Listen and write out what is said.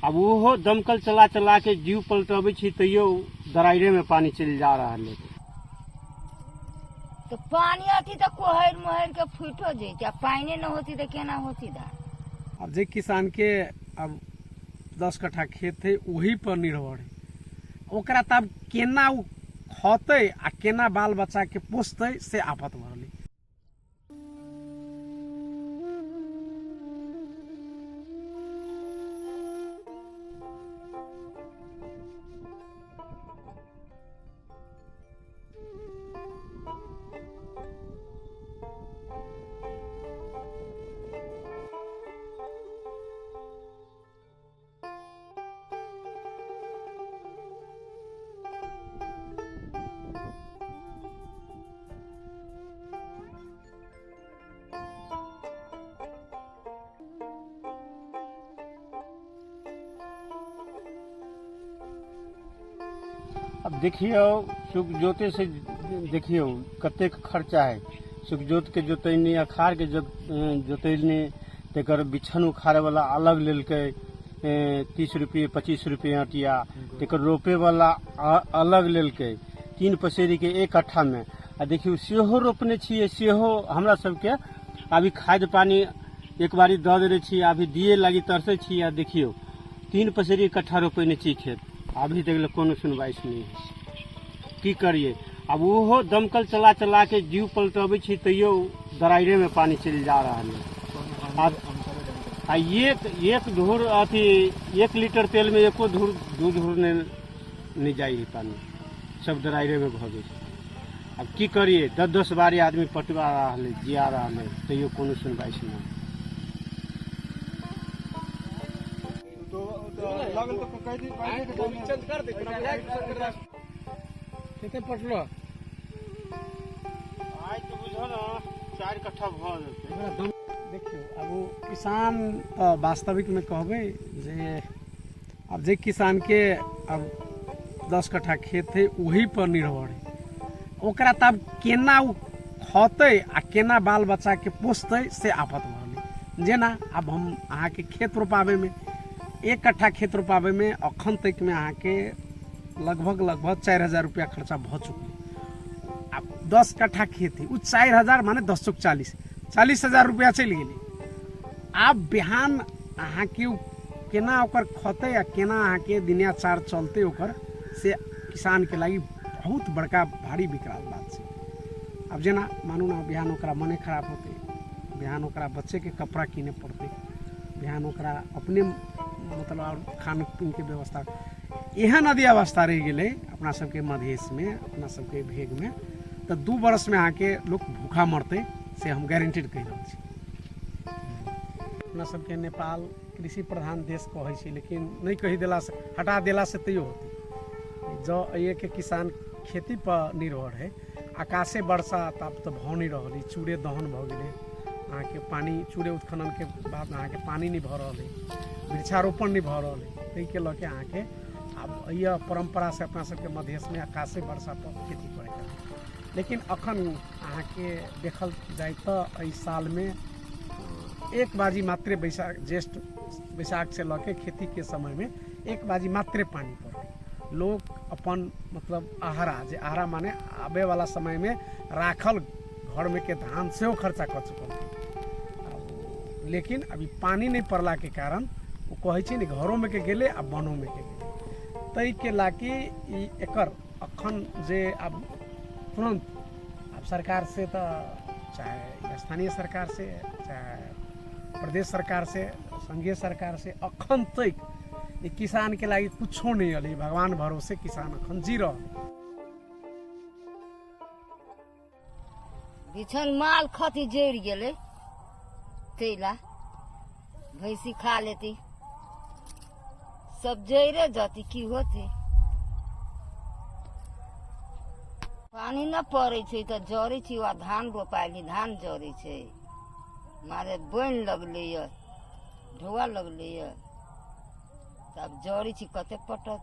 आब ओहो दमकल चला चला के जीव पलटबै छी तैयो दराइरेमे पानि चलि जा रहल है। तऽ पानि अथी तऽ कोहरि मोहरि के फूटो जैते, आ पानिए न होती तऽ केना होती धान। आब जे किसानके आब 10 कट्ठा खेत है ओही पर निर्भर है, ओकरा तऽ आब केना ओ खतै आ केना बाल बच्चाके पोसतै से आफत भऽ रहलै। अब देखियौ सुख जोते से देखियौ कतेक खर्चा है। सुख जोत के जोतैनी, अखाड़ के जोतैनी, तकर बिछन उखाड़े वाला अलग लेलकै 30 रुपये 25 रुपये आटिया, तकर रोपे वाला अलग लेलकै 3 पसेरी के 1 कट्ठा में। आ देखियौ सेहो रोपने छियै, सेहो हमरा सबके अभी खाद पानी एक बारी दऽ देने छी, अभी दिए लागी तरसै छी। आ देखियौ 3 पसेरी कट्ठा रोपने छी खेत, अभी तक ले कोनो सुनवाई नहीं है। की करिए, आब ओहो दमकल चला चला के जीव पलटबै छी तैयो दराइरे में पानी चलि जा रहल है। आब आ एक धूर अथी 1 लीटर तेल में एको धूर 2 धूर नहीं जाइ है पानी, सब दराइरे में भऽ जाइ छै। आब की करिए, 10-10 बारी आदमी पटवा रहल है, जिया रहल है, तैयो कोनो सुनवाई नहीं। कते पटलो? आइ तऽ बुझो ने 4 कट्ठा भऽ जेतै। देखियौ आब ओ किसान तऽ वास्तविकमे कहबै जे आब जे किसानके आब 10 कट्ठा खेत है ओही पर निर्भर है, ओकरा तऽ आब केना ओ खतै आ केना बाल बच्चाके पोसतै से आफत भऽ रहलै। जेना आब हम अहाँके खेत रोपाबैमे 1 कट्ठा खेत रोपाबैमे अखन तकमे अहाँके लगभग 4000 रुपया खर्चा भऽ चुकलै। आब 10 कट्ठा खेत है, उ 4000 माने दस चौक चालीस, 40,000 रुपया चलि गेलै। आब बिहान अहाँके उ केना ओकर खतै आ केना अहाँके दिनाचार चलतै ओकर, से किसानके लागि बहुत बड़का भारी विकराल बात छै। आब जेना मानू ने बिहान ओकरा मने खराब होतै, बिहान ओकरा बच्चेके कपड़ा कीने पड़तै, बिहान ओकरा अपने मतलब आओर खान पीनके व्यवस्था, एहन यदि अवस्था रहि गेलै अपना सबके मधेशमे, अपना सबके भेगमे, तऽ 2 वर्षमे अहाँके लोक भूखा मरतै, से हम गारंटीड कहि रहल छी। अपना सबके नेपाल कृषि प्रधान देश कहै छै, लेकिन नहि कहि देलासँ, हटा देलासँ तैयो होतै। जँ एहिके किसान खेती पर निर्भर है, आकाशे वर्षा तब तऽ भऽ नहि रहल है, चूड़े दहन भऽ गेलै अहाँके, पानि चूड़े उत्खननके बाद अहाँके पानि नहि भऽ रहल है, वृक्षारोपण नहि भऽ रहल है, ताहिके लऽ के अहाँके आब एहि परम्परासँ अपना सबके मधेशमे आकाशे वर्षा पर खेती करैके। लेकिन अखन अहाँके देखल जाय तऽ एहि सालमे 1 बाजी मात्रे बैसाख, ज्येष्ठ बैसाख से लऽ के खेतीके समयमे 1 बाजी मात्रे पानि पड़लै। लोक अपन मतलब आहरा, जे आहरा माने आबैवला समयमे राखल घरमे के धान सेहो खर्चा कऽ चुकल। लेकिन अभी पानि नहि पड़लाके कारण ओ कहै छै ने घरोमे के गेलै आ वनोमे के गेलै। ताहिके लागी ई एकर अखन जे आब तुरन्त आब सरकार से तऽ चाहे स्थानीय सरकार से चाहे प्रदेश सरकार से संघीय सरकार से अखन तक ई किसान के लागि कुछो नहीं अलै, भगवान भरोसे किसान अखन जी रहल। बिछन माल खती जरि गेलै, तैला भैंसी खा लेती, सब जरे जती, की होते। पानि न पड़ै छै तऽ जरै छै, आ धान रोपायली धान जरै छै, मारे बनि लगलै यऽ, ढौआ लगलै यऽ, तब जरै छै, कते पटतै।